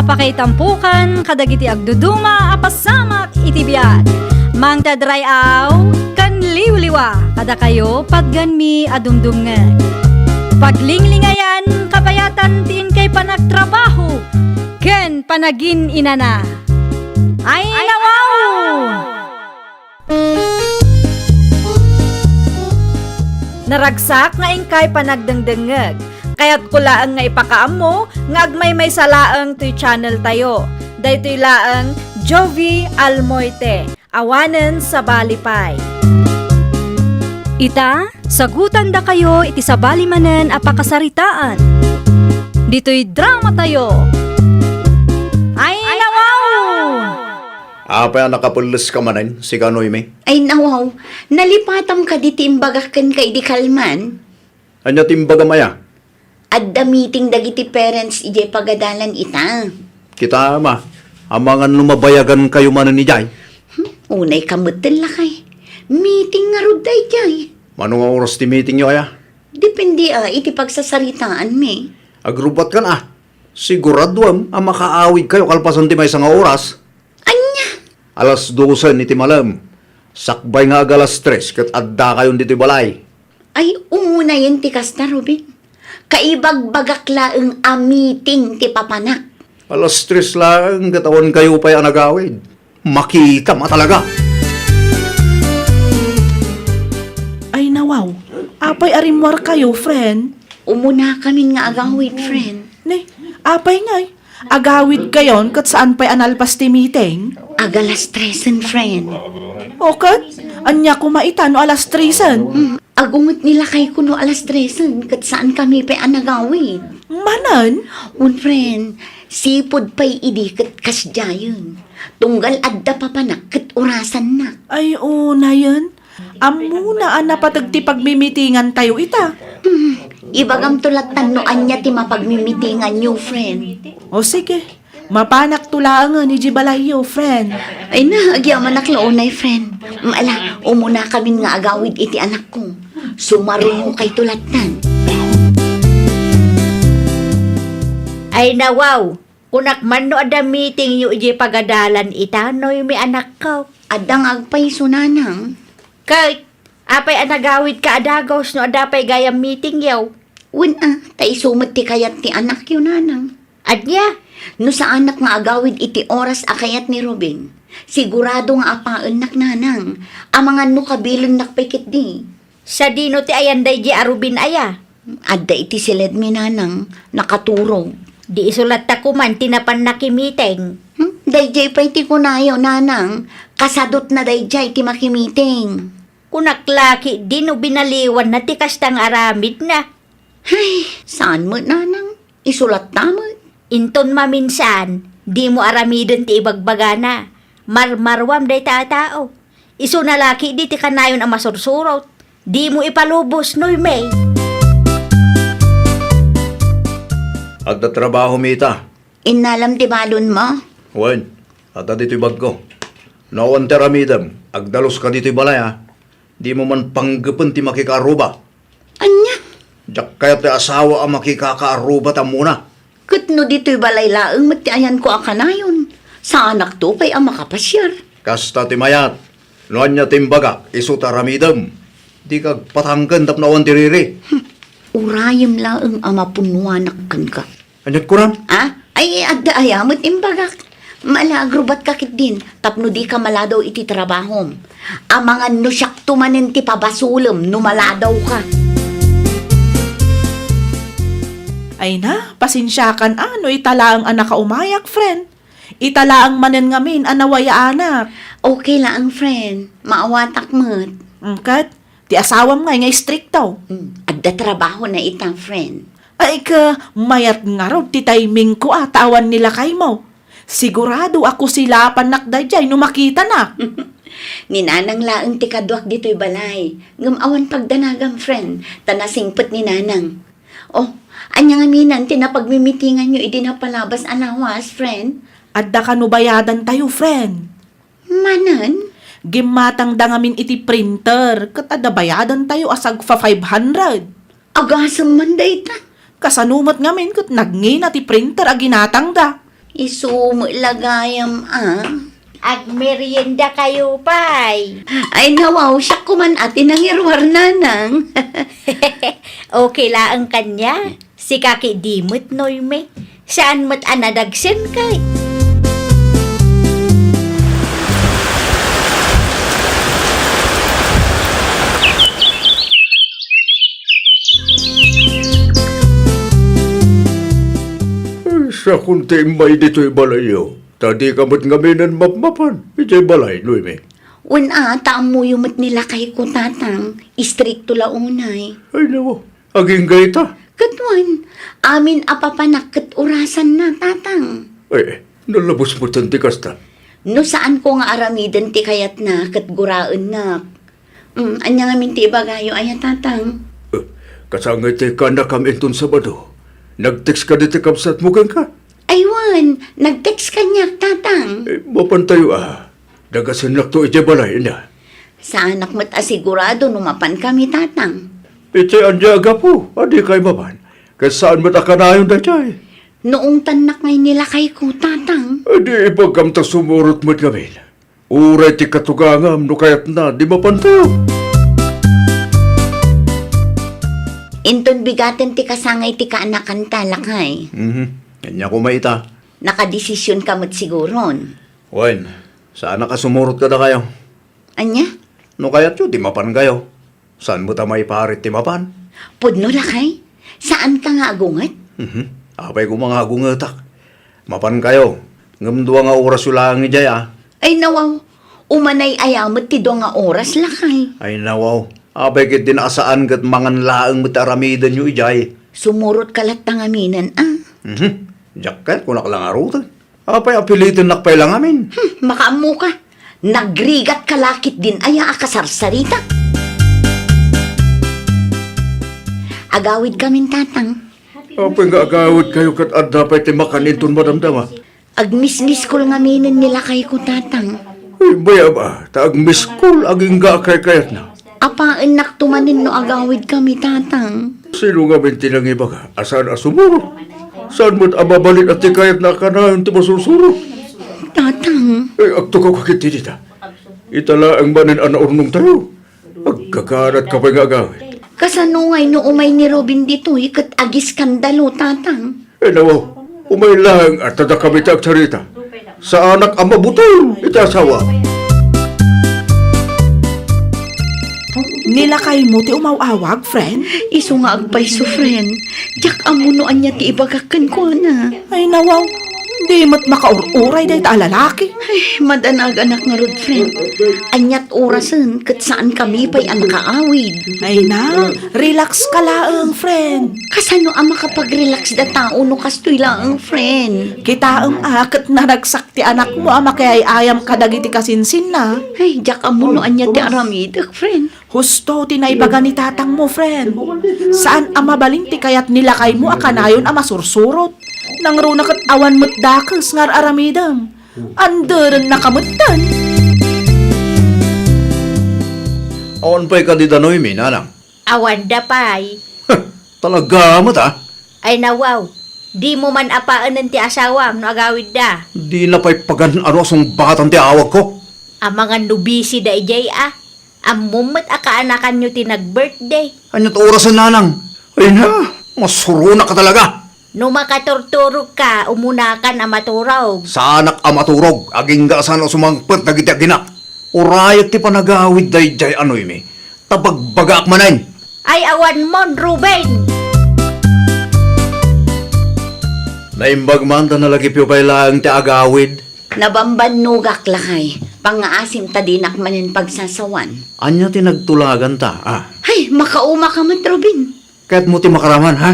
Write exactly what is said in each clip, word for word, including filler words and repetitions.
Pakaitampokan kadagiti agduduma a pasamak iti biag. Mangted ray-aw ken liwliwa kadakayo patganmi a dumdumngeg. Paglinglingayan, kabayatan ti inkay panagtrabaho ken panagin-inana. Ay, nawaw! Naragsak nga inkay panagdengdengngeg. Kayatko laeng nga ipakaammo nga agmaymaysa laeng toy channel tayo. Daytoy laeng Jovie Almoite, awanen sabali pay. Ita, sagutandakayo iti sabali manen a pakasaritaan. Ditoy drama tayo. Ay, nawaw! Apay a nakapelleska manen, sika Noemi? Ay, nawaw. Nalipatam kadi ti imbagak kenka idi kalman? Ania ti imbagam aya? Adda meeting dagiti parents idiay pagadalan ita. Kitaem a, amangan no mabayagankayo manen idiay. Hmm, unayka metten, lakay. Meeting ngarud daydiay. Mano nga oras ti meetingyo aya? Depende a iti pagsasaritaanmi. Agrubatkan a. Siguraduem a makaawidkayo kalpasan ti maysa nga oras. Ania? Alas dosen iti malem. Sakbay nga ag-alas tres ket addakayon ditoy balay. Ay, umunayen ti kasta, Ruben. Kaibagbagak laeng a meeting ti papanak. Alas tres laeng ket awankayo pay a nagawid. Makitam a talaga. Ay, nawaw. Apay a rimmuarkayo, friend? Umunakamin nga agawid, friend. Ne, apay ngay? Agawidkayon ket saan pay a nalpas ti meeting? Ag-alas tresen, friend. O ket? Ania koma ita no alas tresen? Hmm, agunget ni lakayko no alas tresen ket saankami pay a nagawid. Manen? Wen, friend, sipud pay idi ket kasdiayen. Tunggal adda papanak ket orasannak. Ay, unayen. Ammona a napateg ti pagmimitingantayo ita. Hmm, ibagamto lattan no ania ti mapagmimitinganyo, friend. O sige, mapanakto laengen idiay balayyo, friend. Ay na, agyamanak la unay, friend. Ala, umunakamin nga agawid iti anakko. Sumarungokayto lattan. Ay, nawaw! Kunak man no adda meetingyo idiay pagadalan ita, Noemi, anakko. Adda nga agpayso, nanang. Ket, apay a nagawidka a dagus no adda pay gayam meetingyo? Wen a, ta isu met ti kayat ti anakyo, nanang. Ania? No saanak nga agawid iti oras a kayat ni Ruben, sigurado nga apaennak, nanang. Amangan no kabilennak pay ketdi. Sadino ti ayan daydiay a Ruben aya? Adda iti siledmi, nanang, nakaturog. Di isu latta koman ti napan nakimiting. Hmm? Daydiay pay ti kunayo, nanang, kasadutna daydiay ti makimeeting. Kunak la ketdi no binaliwanna ti kasta nga aramidna. Hay, saan met, nanang? Isu latta met. Inton maminsan, dimo aramiden ti ibagbagana. Marmaruam dayta a tao. Isuna la ketdi ti kanayon a masursurot. Dimo ipalubos, Noemi. Adda trabahomi ita. Innalam ti balonmo? Wen, adda ditoy bagko. No awan ti aramidem, agdaluska ditoy balay, a. Dimo man panggepen ti makikaarruba. Ania? Diak kayat ti asawa a makikakaarruba ta ammona. Ket no ditoy balay laeng met ti ayanko a kanayon, saanakto pay a makapasiar. Kasta ti mayat. No ania ti imbagak, isu ti aramidem. Dika agpatangken tapno awan ti riri. Hmm. Urayem laeng a mapunnoanak kenka. Ania't kunam? Ah? Ay, adda aya met imbagak. Mala, agrubatka ketdin, tapno dika maladaw iti trabahom. Amangan no siakto manen ti pabasolem no maladawka. Ay na, pasensiakan a no ita laeng a nakaumayak, friend. Ita laeng manen ngamin a nawayaanak. Okay laeng, friend. Maawatak met. Mm, ket, ti asawam ngay nga istrikto. Mm, adda trabahona ita, friend. Ay ka, mayat ngarud ti timingko a ta awan ni lakaymo. Sigurado a kusilapannak daydiay no makitanak. Ni Nanang laeng ti kaduak ditoy balay. Ngem awan pagdanagam, friend, ta nasingpet ni Nanang. Oh, ania ngamin ti napagmimitinganyo idi napalabas a lawas, friend? Adda kano bayadantayo, friend. Manen? Gimmatangda ngamin iti printer, ket adda bayadantayo a sagpa five hundred. Agasem man dayta. Kasano met ngamin ket nagngina ti printer a ginatangda. Isu met la gayam a. Agmerienda kayo pay. Ay, nawaw, siak koman a ti nangiruar, nanang. Okay laeng kaniak. Sika ketdi met, Noemi. Saan met a nadagsenka. Ay, sakon ti immay ditoy balayyo. Ta dika met ngaminen mapmapan idiay balay, Noemi. Wen a, ta ammoyo met ni lakayko, Tatang. Istrikto la unay. Ay, nawaw. Agingga ita? Ket wen, amin a papanak ket orasanna, Tatang. Ay, nalabos metten ti kasta. No saanko nga aramiden ti kayatna ket guraennak. Mm, ania ngamin ti ibagayo aya, Tatang? Eh, kasangay ti kaannakam inton Sabado. Nag-text kadi ti kabsatmo kenka? Ay wen, nag-text kaniak, Tatang. Eh, mapantayo a. Dagasennakto idiay balay, ania? Saanak met a sigurado no mapankami, Tatang. Iti ania a gapu a dikay mapan? Ket saan met a kanayon daydiay? Naungtannak ngay ni lakayko, Tatang. Adi, ibagam ta sumurot met ngamin. Uray ti katugangam no kayatna, di mapantayo. Inton bigaten ti kasangay ti kaanakanta, lakay. Mhm. Ania koma ita? Nakadesisionka met siguron. Wen, saanak a sumurot kadakayo. Ania? No kayatyo, di mapankayo. Saan met a maiparit ti mapan? Pudno, lakay? Saanka nga agunget? Mhm. Apay koma nga agungetak? Mapankayo. Ngem dua nga orasyo laeng idiay a. Ay, nawaw. Umanay aya met ti dua nga oras, lakay. Ay, nawaw. Apay ketdin a saan ket mangan laeng met ti aramidenyo idiay? Sumurotka latta ngaminen a. Mhm. Diak ket kunak la ngaruden. Apay a pilitennak pay la ngamin? Hmm, makaammoka. Nagrigatka la ketdin aya a kasarsarita. Agawidkamin, Tatang. Apay nga agawidkayo ket adda pay ti makan inton madamdama? Agmismiskol ngaminen ni lakayko, Tatang. Ay, bayam a, ta agmiskol, agingga a kaykayatna. Apaennakto manen no agawidkami, Tatang. Sino ngamin ti nangibaga a saan a sumurot? Saan met a mabalin a ti kayatna a kanayon ti masursurot? Tatang. Eh, agtukaw ka ketdi dita. Ita laeng manen a naurnongtayo. Agkakanatka pay nga agawid. Kasano ngay no umay ni Robin ditoy ket agiskandalo, Tatang? Eh, nawaw, umay laeng a ta dakami ti agsarita. Saanak a mabutol iti asawa. Ni lakaymo ti umaw-awag, friend? Isu nga agpayso, friend. Diak ammo no ania ti ibagak kenkuana. Ay, nawaw. Di met makaur-uray dayta a lalaki. Ay, madanagan-ak ngarud, friend. Aniat orasen ket saankami pay a nakaawid. Ay na, relax ka laeng, friend. Kasano a makapag-relax da tao no kastoy laeng, friend? Kitaem a ket naragsak ti anakmo a makiay-ayam kadagiti kasinsinna. Ay, diak ammo no ania ti aramidek, friend. Husto ti naibaga ni tatangmo, friend. Saan a mabalin ti kayat ni lakaymo a kanayon a masursurot. Nangruna ket awan met dakes nga ar-aramidem. Anderennaka metten. Awan pay kadi da Noemi, nanang? Awanda pay. Talaga met, a? Ay, nawaw. Dimo man apaenen ti asawam no agawidda. Dina pay pagan-ano a sungbatan ti awagko. Amangan no busy da idiay, a. Ammom met a kaanakanyo ti nag-birthday. Aniat orasen, nanang? Ay na, masuronaka talaga. No makaturturogka, umunakan a maturog. Saanak a maturog, agingga a saan a sumangpet dagiti aginak. Urayek ti panagawid daydiay a Noemi, ta bagbagaak manen. Ay, awanmon, Ruben! Naimbag man ta nalagipyo pay laeng ti agawid. Nabambannogak, lakay. Pangngaasim ta dinak manen pagsasawan. Ania ti nagtulaganta, a? Ay, makaumaka met, Ruben. Kayatmo ti makaraman, ha?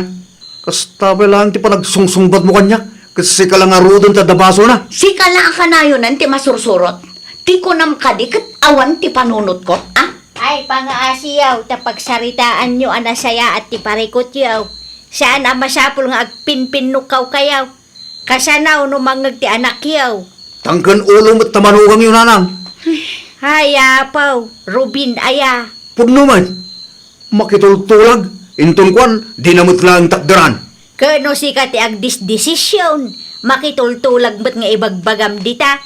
Kasta pay laeng ti panagsungsungbatmo kaniak, ket sika la ngaruden ti adda basolna. Sika la a kanayonan ti masursurot. Ti kunam kadi ket awan ti panunotko, a? Ay, pangaasiyaw, ta pagsaritaanyo a nasayaat ti parikutyo. Saan a masapul nga agpinpinnukawkayo. Kasano no mangngeg ti anakyo? Tangken ulo met ta manugangyo, nanang. Ay, apaw, Ruben aya. Pudno met. Makitultulag, inton kuan, dina met laeng takderan. Ket no sika ti agdesdesision, Makitultulag met nga ibagbagam dita.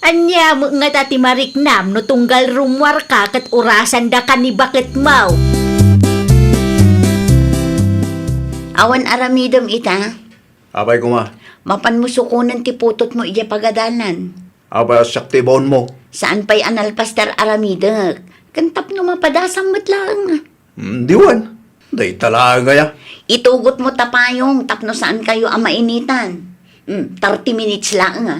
Ania met ngata ti mariknam no tunggal rummuarka ket orasan daka ni baketmo? Awan aramidem ita? Apay koma? Mapanmo sukonen ti putotmo idiay pagadalan. Apay a siak ti ibaonmo? Saan pay a nalpas ti ar-aramidek. Ken tapno mapadasam met laeng. Hmm, diwan. Dayta laeng aya. Itugotmo ta payong tapno saankayo a mainitan. Hmm, thirty minutes laeng, a.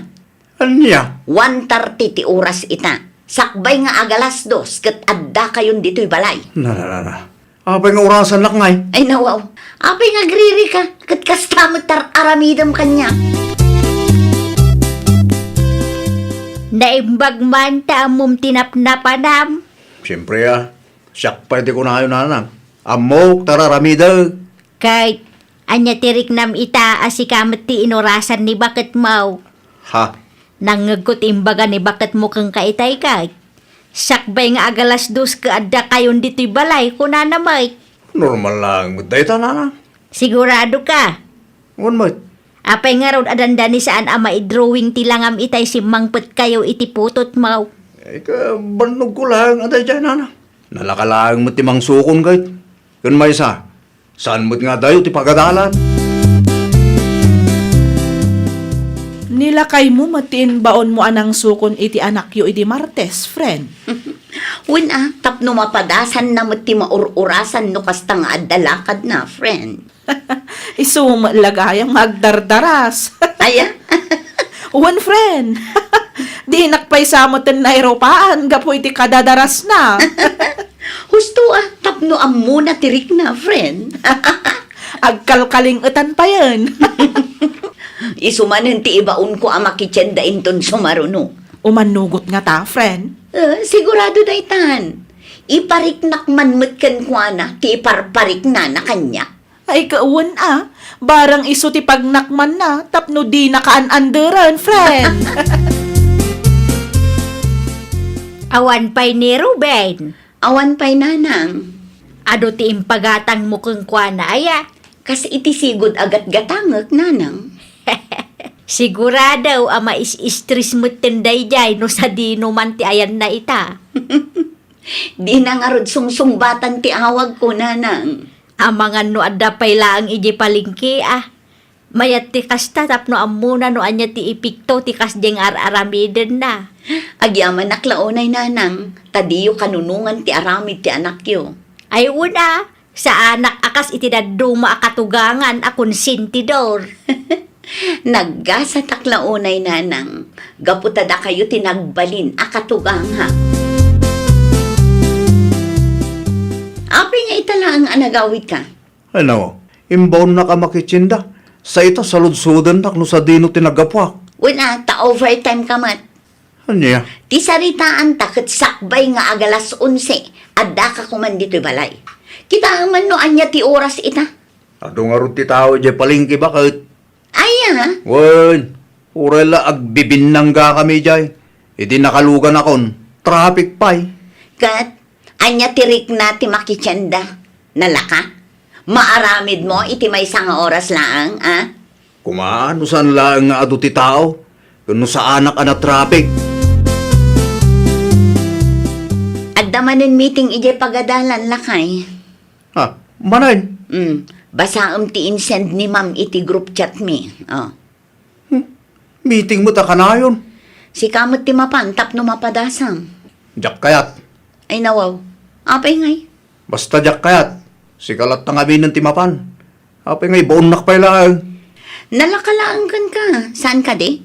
Ania? One thirty ti oras ita. Sakbay nga agalas dos ket addakayon ditoy balay. Na, na, na, na. Apay nga orasannak ngay? Ay, nawaw. Apay nga agririka? Ket kasta met tar-aramidem kaniak. Naimbag man ta ammom ti napnapanam. Siempre, a. Siak pay ti kunayo, nanang. Ammok, tar-aramidek. Ket ania ti riknam ita a sika met ti inorasan ni baketmo? Ha? Nangngegko ti imbaga ni baketmo kenka itay, ket sakbay nga agalas dos ket addakayon ditoy balay, kunana met. Normal laeng met dayta, nanang. Siguradoka? Wen met. Apay ngarud a dandani saan a maidrawing ti langam itay simmangpetkayo iti putotmo? Ay, kabannogko laeng a daydiay, nanang. Nalaka laeng met ti mangsukon, ket. Ken maysa, saan met nga adayo ti pagadalan? Nilakaymo met ti imbaonmo a nangsukon iti anakyo idi Martes, friend. Wen a, tapno mapadasanna met ti maur-urasan no kasta nga adda lakadna, friend. Isu met la gayam nga agdardaras. Aya? Wen, friend. Dinak pay sa metten nairupaan gapu iti kadadarasna. Husto a, tapno ammona ti rikna, friend. Agkalkaling-etan payen. Isu manen ti ibaonko a makitienda inton sumaruno. Umanugot ngata, friend? Eh, sigurado daytan. Ipariknak man met kenkuana ti iparpariknana kaniak. Ay, kawen a, barang isu ti pagnakmanna tapno dinaka an-anderen, friend. Awan pay ni Ruben. Awan pay, nanang. Adu ti impagatangmo kenkuana, aya? Kas iti sigud a gatgatangek, nanang. Sigurado a mais-stress metten daydiay no sadino man ti ayanna ita. Dina ngarud sungsungbatan ti awagko, nanang. Amangan no adda pay laeng idiay palengke, a. Mayat ti kasta tapno ammona no ania ti epekto ti kasdiay nga ar-aramidenna. Agyamanak la unay, nanang, ta diyo kanunongan ti aramid ti anakyo. Ay, wen a, saanak a kas iti dadduma a katugangan a konsentidor. Naggasatak la unay, nanang, gapu ta dakayo ti nagbalin a katugangak. Apay nga ita laeng a nagawidka? Ay, nao, imbaonnak a makitienda. Sa ita, saludsodennak no sadino ti naggapuak. Wen a, ta overtime ka met. Ania? Ti saritaanta ket sakbay nga agalas onse, addaka koman ditoy balay. Kitaem man no ania ti oras ita. Adu ngarud ti tao idiay palengke baket. Aya? Wen, uray la agbibinnanggakami idiay. Idi nakaluganakon, traffic pay. Ket, ania ti rikna ti makitienda? Nalaka? Maaramidmo iti maysa nga oras laeng, a? Koma, no saan laeng nga adu ti tao, ken no saanak a natraffic. Adda manen meeting idiay pagadalan, lakay. Ha, manen? Mm, basaem ti insend ni ma'am iti group chat mi. Oh. Hmm, meeting met a kanayon. Sika met ti mapan tapno mapadasam. Diak kayat. Ay, nawaw. Apay ngay? Basta diak kayat. Sika latta ngaminen ti mapan. Apay ngay, baonnak pay laeng. Nalaka laeng kenka. Saan kadi?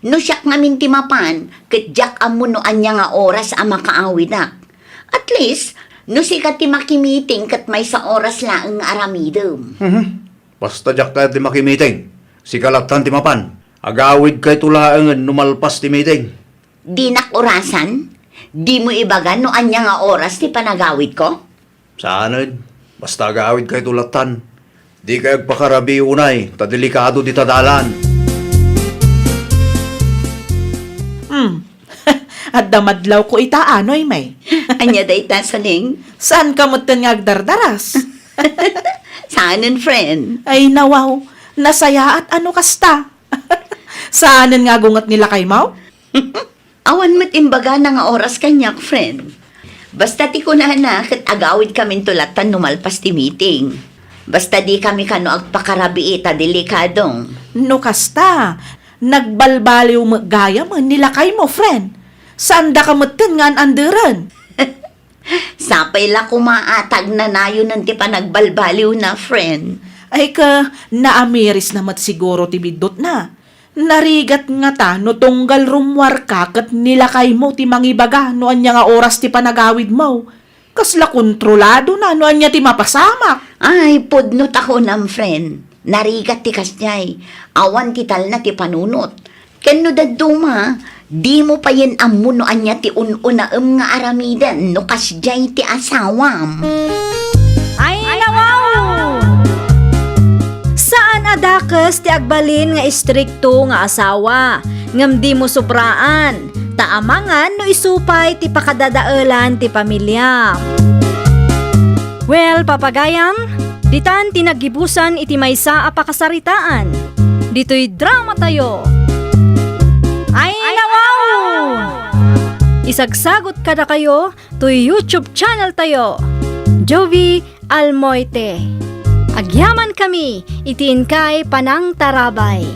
No siak ngamin ti mapan, ket diak ammo no ania nga oras a makaawidak. At least, no sika ti makimiting ket maysa oras laeng nga aramidem. Mhm. Basta diak kayat ti makimiting. Sika lattan ti mapan. Agawidkayto laengen no malpas ti miting. Dinak orasan? Dimo ibaga no ania nga oras ti panagawidko? Saanen. Basta agawidkayto lattan. Dikay agpakarabii unay, ta delikado dita dalan. Hmm. Adda madlawko ita, a, Noemi? Ania dayta, Saling? Saanka metten nga agdardaras? Saanen, friend. Ay, nawaw. Nasayaat a no kasta. Saanen nga agunget ni lakaymo? Awan met imbagana nga oras kaniak, friend. Basta ti kunana ket agawidkaminto lattan no malpas ti meeting. Basta dikami kano agpakarabii ta delikado. No kasta, nagbalbaliw met gayam ni lakaymo, friend. Saandaka metten nga an-anderen. Sapay la koma a ta agnanayonen ti panagbalbaliwna, friend. Ay ka, naamirisna met siguro ti biddutna. Narigat ngata no tunggal rummuarka ket ni lakaymo ti mangibaga no ania nga oras ti panagawidmo. Kasla kontroladona no ania ti mapasamak. Ay, pudno ta kunam, friend. Narigat ti kasdiay. Awan ti talna ti panunot. Ken no dadduma, dimo payen ammo no ania ti un-unaem nga aramiden no kasdiay ti asawam. Ay, nawaw! Saan a dakes ti agbalin nga istrikto nga asawa, ngem dimo sobraan, ta amangan no isu pay ti pakadadaelan ti pamiliam. Well, papagayam, ditan ti naggibusan iti maysa a pakasaritaan. Ditoy dramatayo. Ay, nawaw! Isagsagot kadakayo toy YouTube channel tayo, Jovie Almoite. Agyamankami iti inkay panangtarabay.